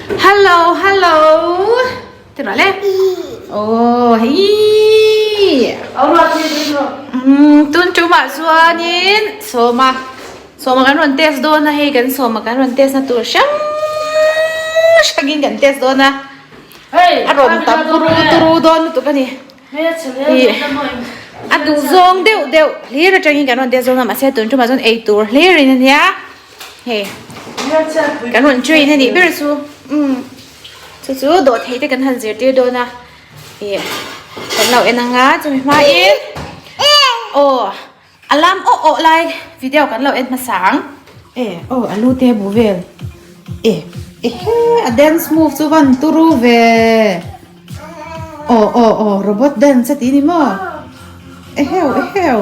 Hello hello ti rawh le aw hei tun tumah chuanin sawma sawma kan rawn test dawn a hei kan sawma kan rawn test na tur hrang hrangin kan test dawn a a rawn tam turu turu dawn lutuk a ni. Ih a duh zawng deuh deuh hlir atangin kan rawn test dawn a mahse tun tumah chuan ei tur hlir in ania hei kan rawn train a nih ber chu umm chu chu dawhtheih te kan han zirtir dawn a ih kan lo en anga chumi hmain aw. A lam awh awh lai video kan lo en hmasa ang. E aw a lu te bu vel e ehe a dance move chu van turu ve aw aw aw robot dance a ti ni maw eheu eheu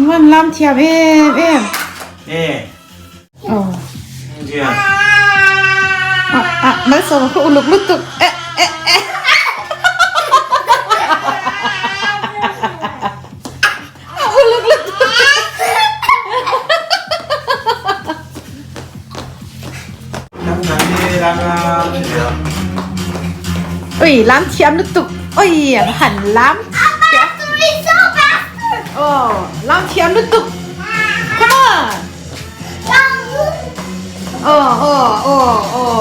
van lam thiam em em e aw ah malsawm a khaw uluk lutuk eh eh eh a uluk lutuk ui lam thiam lutuk ui an han lam oh lam thiam lutuk come on Aw aw aw aw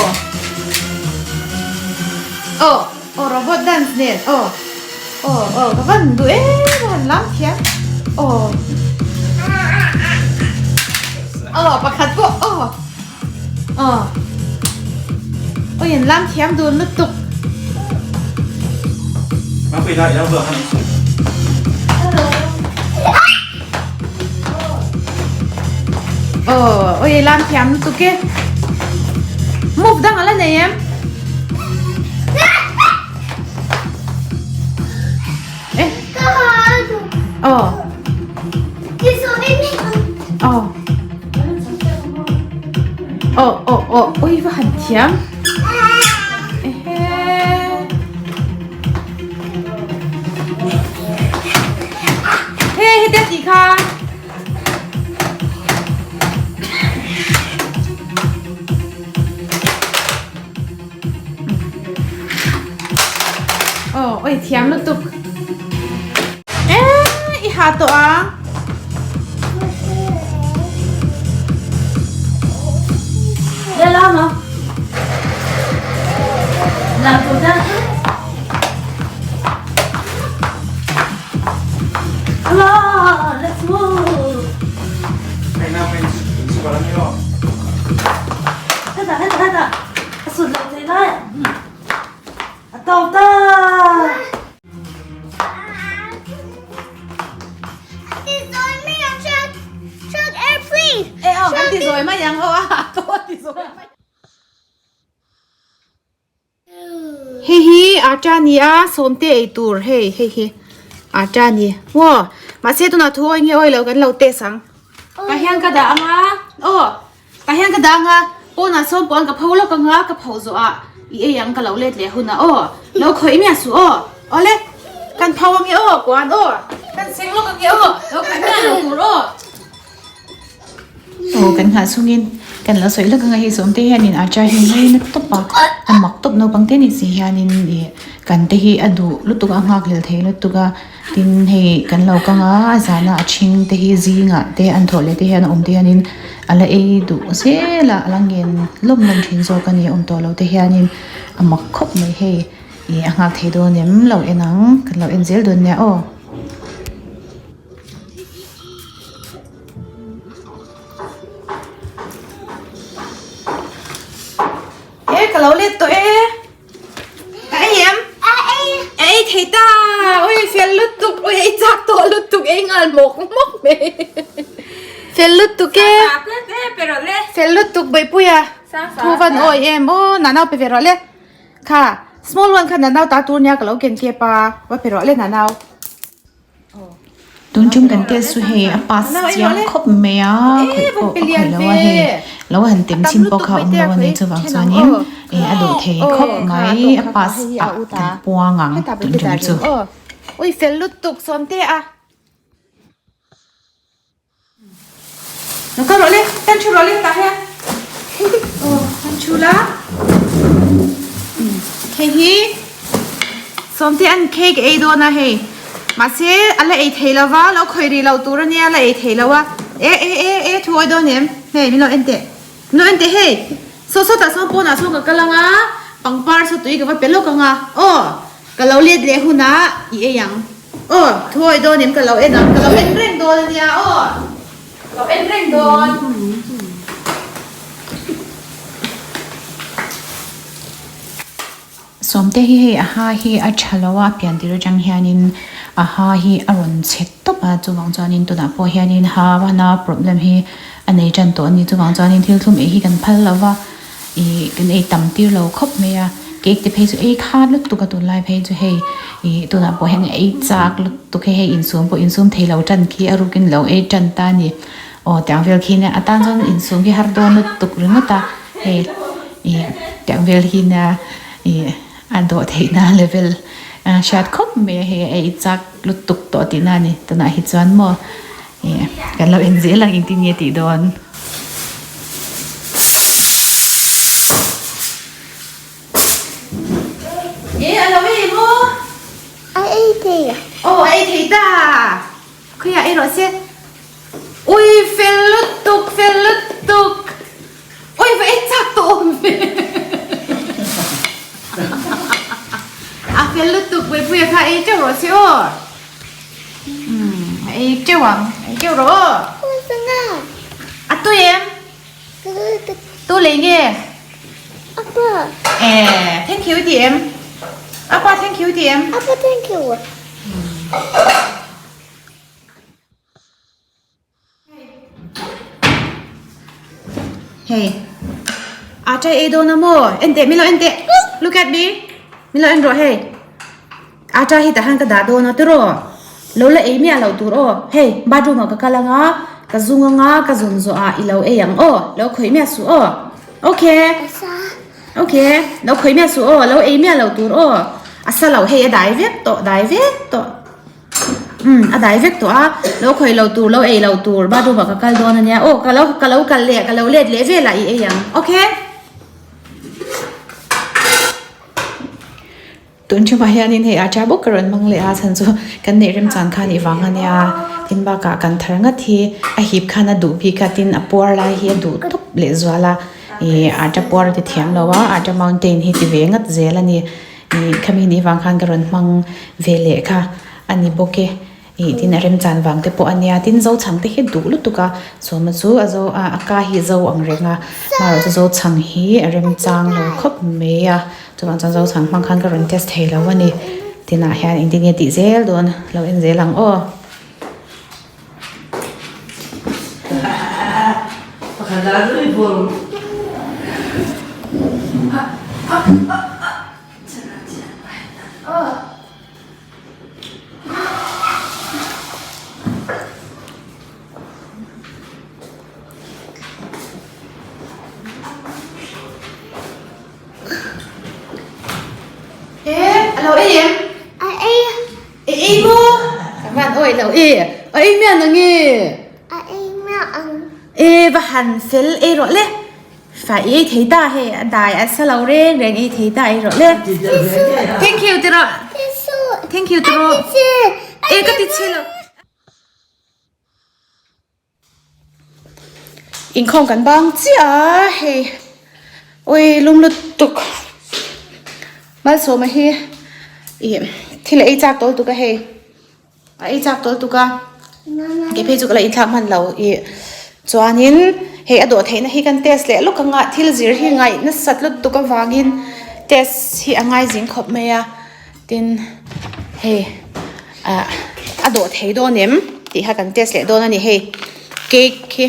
aw aw robot dance nen aw aw aw ka van duh em ka han lam thiam aw aw pakhat pawh aw aw aw in lam thiam dun lutuk. Aw oi lam thiam lutuk e move dang ala nei em e aw aw aw aw aw oi va han thiam He hetia tih kha. Oh, oi thiam lutuk. Eh, i ha tawh a. Hei hi atta a ni a sawmte ei tur hei hei hi atta a ni maw mahse tunah thu awi nge awi lo kan lo test ang tah hian ka dah ang a aw tah hian ka dah ang a pawnah sawn puan ka pho lawk ang a ka pho zawh ah i ei ang ka lo let leh hunah aw lo khawih miah suh aw awle kan pho ang nge aw puan aw kan seng lawk ang nge aw lo khawih miah lo tur aw. Aw kan nghah chungin kan lo sawi lawk anga hei sawmte hianin acha hi ngaina tawp a a mak tawp naupang te ni si hianin ih kan te hi a duh lutuk a nghak lel thei lutuk a tin hei kan lo kang a a zana a ṭhing te hi zingah te an thawh leh te hian a awm te hianin a la ei duh zel a a la ngen lawm lawm ṭhin zawk a ni awm tawh lo te hianin a mak khawp mai hei ih a nghak thei dawn em lo en ang kan lo en zel dawn nia aw. E ka lo let tawh e a ei em a ei thei ta ui fel lutuk ui ei chak tawh lutuk ei nghal mawk mawk mai fel lutuk e fel lutuk Bawihpuia thu van awi em aw nanau pe ve rawh le kha small one kha nanau ta tur nia ka lo ken kep a va pe rawh le nanau. Tun tum kan test chu hei a pass chiang khawp mai a khawih pawh a khawih lo a hei lo han tem chhin pawh kha a awm lo a ni chuvang chuanin ih a duh thei khawp mai a pass ah kan puang ang tun tum chu. Ui fel lutuk sawmte a. Lo kal rawh le, tan thu rawh le tah hian. Aw, tan thu la. Hei hi Sawmte an cake ei dawn a hei. Mahse a la ei thei lo va, lo khawih rih lo tur ania la ei thei lo a. E e e e thu awi dawn em? Hei min lo en teh. Min lo en teh hei. Saw saw tah sawn pawnah sawn ka kal ang a, pangpar saw tui ka va pe lawk ang a. Aw, ka lo let leh hunah i ei ang. Aw, thu awi dawn em ka lo en ang, ka lo en reng dawn ania aw. Ka lo en reng dawn. Sawmte hi hei a ha hi a tha lo a, pian tir atang hianin a ha hi a rawn chhe tawp a, chuvang chuanin tunah pawh hianin ha hana problem hi a nei tan tawh a ni. Chuvang chuanin thil thlum ei hi kan phal lo va, ih kan ei tam tir lo khawp mai a, cake te phei chu ei khat lutuk a tunlai phei chu hei ih tunah pawh hian ei chak lutuk hei hei insum pawh insum thei lo tan khi a rukin lo ei tan ta a ni. Aw tiang vel khi nia a tan chuan insum hi har dawn lutuk ringawt a hei. Ih tiang vel hi nia ih a dawh theihna level a hriat khawp mai a hei a ei chak lutuk tawh tihna a ni tunah hi chuan maw ih kan lo en zel ang engtin nge tih dawn. E a lo ei maw? A ei thei. Aw a ei thei ta. Khawiah ei rawh se. Ui fel lutuk fel lutuk. Ui va ei chak tawh awm ve. A fel lutuk Puipuia kha ei teuh rawh se aw. Umm a ei teuh ang, ei teuh rawh aw. A tui em? Tu lei nge? Apa. Eh, thank you ti em? Apa thank you ti em? Apa thank you. Hei a trai ei dawn a maw en teh min lo en teh look at me min lo en rawh hei a trai hi tah hian ka dah dawn a tiraw lo la ei miah loh tur aw hei bathroom ah ka kal ang a ka zung ang a ka zun zawh ah i lo ei ang aw lo khawih miah suh aw okay okay lo khawih miah suh aw lo ei miah loh tur aw a sa loh hei a dai vek tawh dai vek tawh. Umm a dai vek tawh a, lo khawih lo tur lo ei lo tur bathroom ah ka kal dawn ania aw ka lo ka lo kal leh ka lo let leh vel ah i ei ang ok. Tun thumah hianin hei acha bawk ka rawn hmang leh a chhan chu kan neih remchan kha anih vang ania tin bakah kan thar ngat hi a hip khan a duh bik a tin a puar lai hi a duh tawp leh zual a ih acha puar a ti thiam lo a acha mountain hi ti ve ngat zel a ni. Ih khami nih vang khan ka rawn hmang ve leh kha a ni bawk e. Ih tin a remchan vang te pawh a nia tin zochhang te hi duh lutuk a sawma chu a zo a a ka hi zo ang reng a marawh chu zochhang hi a remchang lo khawp mai a chuvang chuan zochhang hmang khan ka rawn test thei lo a ni tinah hian engtin nge tih zel dawn lo en zel ang aw. E a lo ei em? A ei. I ei maw? Ka van awih lo e. A ei miah ang e. A ei miah ang. E va han fel ei rawh le. Fa i ei thei ta hei a dai a sa lo reng reng ei thei ta ei rawh le. Thank you ti rawh. Thank you ti rawh. E ka ti chhe lo. Inkhawm kan bang chiah a hei ui lum lutuk malsawma hi ih thil a ei chak tawl tuk a hei a ei chak tawl tuk a kei phei chu ka la inthlak hman lo ih chuanin hei a dawh theihna hi kan test leh lawk anga thil zir hi ngaih nasat lutuk avangin test hi a ngai zing khawp mai a. Tin, hei ah a dawh thei dawn em tih kha kan test leh dawn a ni hei cake khi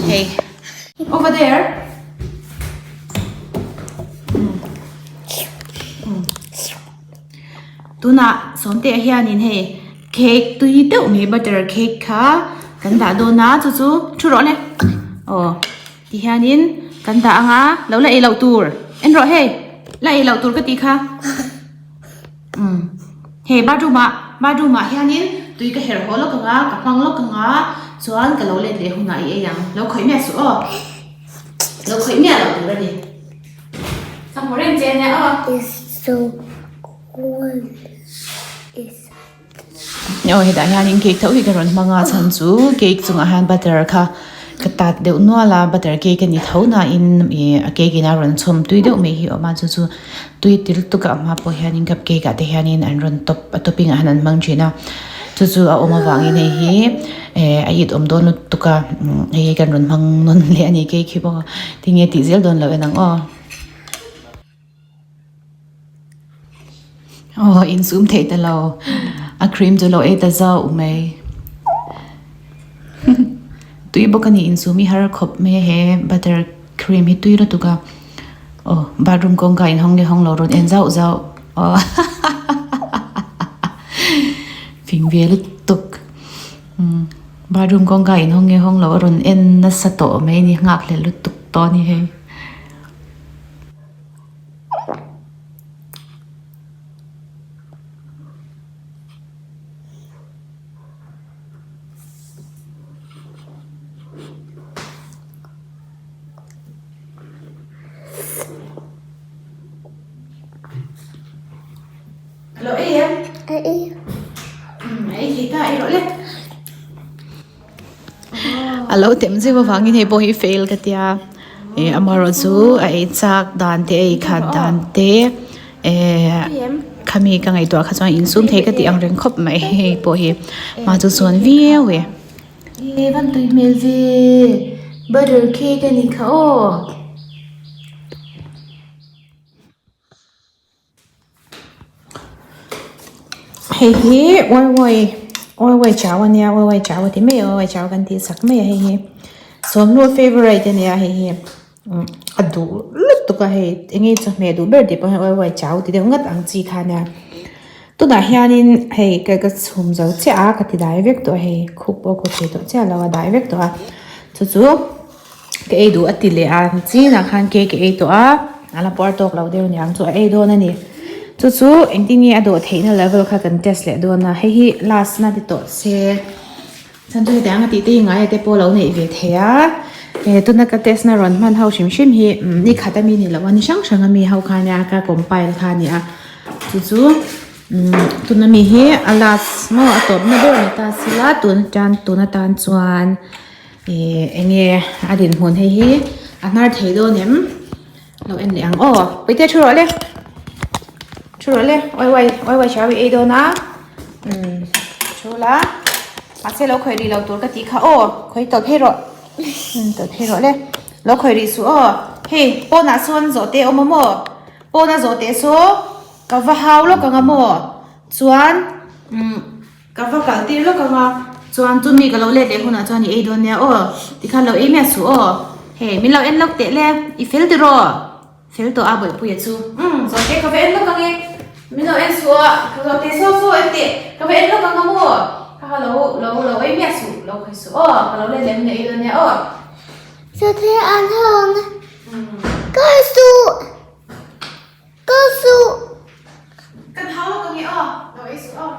hei over there tunah sawmte ah hianin hei cake tui deuh mai butter cake kha kan dah dawn a chu chu thu rawh le aw. Tihianin kan dah ang a, lo la ei loh tur. En rawh hei, la ei loh tur ka tih kha. Umm hei bathroom ah, bathroom ah hianin tui ka herh haw lawk ang a, ka hmang lawk ang a. Chuan ka lo let leh hunah i ei ang. Lo khawih miah suh aw. Lo khawih miah loh tur a ni. Ka hmu reng che ania aw. It's so cold. It's Aw hetah hianin cake tho hi ka rawn hmang a chhan chu cake chungah hian butter kha ka tat deuh nual a butter cake a ni tho nain ih a cake in a rawn chhawm tui deuh mai hi a awm a chu chu tui ti lutuk a hma pawh hianin cup cake ah te hianin an rawn top a topping ah hian an hmang thin a chu chu a awm avangin hei hi eh a it awm dawn lutuk a hei hi kan rawn hmang nawn leh a ni cake hi bawk a tinge tih zel dawn loh en ang aw. Aw insum theih ta lo a cream chu lo ei ta zauh mai tui bawk a ni insum hi har khawp mai a he butter cream hi tui lutuk a aw bathroom kawngka in hawng leh hawng lo rawn en zauh zauh aw fing ve lutuk bathroom kawngka in hawng leh hawng lo a rawn en nasa tawh mai a ni nghak hlel lutuk tawh a ni hei. Lo ei em? Ei. Ei thei ta ei rawh le. A lo tem zeuh avangin hei pawh hi fail ka tia ih amaherawh chu a ei chak dan te a ei khat dan te eh khami ka ngaihtuah kha chuan insum thei ka tih ang reng khawp mai hei pawh hi hma chu chuan viau e. E van tui hmel ve butter cake a ni kha aw. Hei hi uaiuai uaiuai chau a nia uaiuai chau a ti mai a uaiuai chau kan tih sak mai a hei hi sawmlu favourite a nia hei hi a duh lutuk a hei eng nge chawhmeh duh ber tih pawh hian uaiuai chau ti deuh ngat ang chi kha a nia tunah hianin hei ka ka chhum zo chiah a ka ti dai vek tawh a hei khup pawh ka thei tawh chiah lo a dai vek tawh a chu chu. Ka ei duh a ti leh a chinah khan cake a ei tawh a a la puar tawk lo deuh niang chu a ei dawn a ni chu chu engtin nge a dawh theihna level kha kan test leh dawn a hei hi last na ti tawh se chhan chu hetiang a tih te hi ngai te pawh lo neih ve thei a he tuna ka test na rawn hman ho hrim hrim hi ni khat ami ni lo a ni hrang hrang ami ho kha nia ka compile kha a ni a chu chu tuna mi hi a last maw a tawp na ber a ni ta sila tun tan tun atan chuan. Ihh eng nge a dinhmun hei hi a hnar thei dawn em lo en leh ang aw puite thu rawh le thu rawh le uai uai uai uai chau i ei dawn a umm thu la mahse lo khawih rih lo tur ka tih kha aw khawi tawlh phei rawh umm tawlh phei rawh le lo khawih rih suh aw hei pawnah sawn zawhte a awm a maw pawna zawhte saw ka va hau lawk ang a maw chuan umm. Ka va kal tir lawk ang a, chuan chu mi ka lo let leh hunah chuan i ei dawn nia aw, tikhan lo ei miah suh aw, hei min lo en lawk teh le, i fel tiraw? Fel tawh a Bawihpuia chu, umm zawhte ka va en lawk ang e, min lo en suh a, zawhte saw saw en teh, ka va en lawk ang a maw, kha kha lo lo lo ei miah suh, lo khawih suh aw, ka lo let leh hunah i ei dawn nia aw. Zawhte an hawng, ka suh, ka suh. Kan hau lawk ang e aw, lo ei suh aw.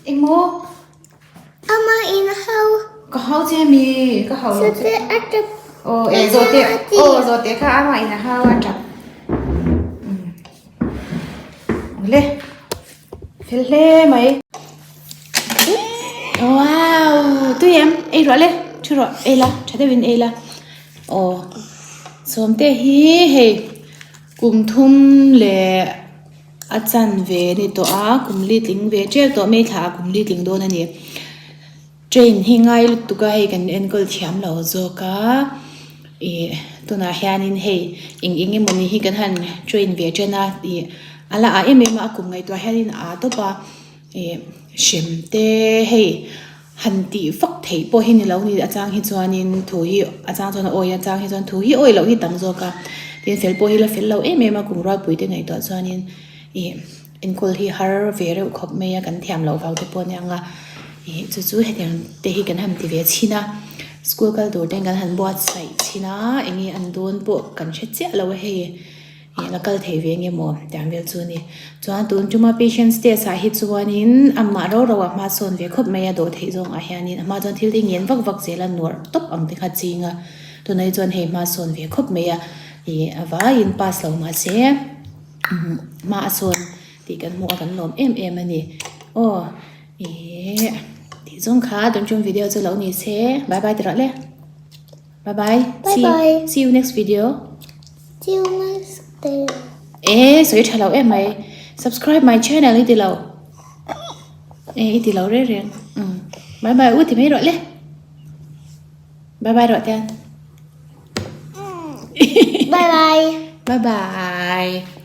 Engmaw? hau lo che. Aw e zawhte aw zawhte kha amah in a hau a tap. Awle fel hle mai. Wow tui em ei rawh le thu rawh ei la tha deuhin ei la aw sawmte hi hei kum thum leh a chan ve a ni tawh a kum li tling ve ṭep tawh mai thla ah kum li tling dawn a ni. Train hi ngai lutuk a hei kan enkawl thiam lo zawk a ih tunah hianin hei eng eng emawni hi kan han train ve ṭan a ih a la ah em em a a kum ngaihtuah hianin a ah tawp a ih hrem te hei han tih vak theih pawh hi ni lo ni a chang hi chuanin thu hi a chang chuan a awi a chang hi chuan thu hi awi loh hi tam zawk a tin fel pawh hi la fel lo em em a kum rualpui te ngaihtuah chuanin ih. Enkawl hi har ve reuh khawp mai a, kan thiam loh vang te pawh a nia ang a, ih chu chu hetiang te hi kan han ti ve chhin a, school kal tur ten kan han buatsaih chhin a, eng nge an dawn pawh kan hre chiah lo a hei, ih la kal thei ve nge maw tiang vel chu a ni. Chuan tun tuma patience test ah hi chuanin amah ro ro a hma sawn ve khawp mai a dawh theih zawng ah hianin a hma chuan thil te ngen vak vak zel a nuar tawp ang te kha ching a, tunah hi chuan hei hma sawn ve khawp mai a, ih a vaiin pass lo mahse. Hma a sawn tih kan hmuh a kan lawm em em a ni aw ihh tih zawng kha tun chung video chu lo ni se bye bye ti rawh le bye bye see you next video see you next video e sawi tha lo em mai subscribe my channel i ti lo e i ti lo reng reng bye bye u ti mai rawh le bye bye rawh tian Bye bye. Bye bye.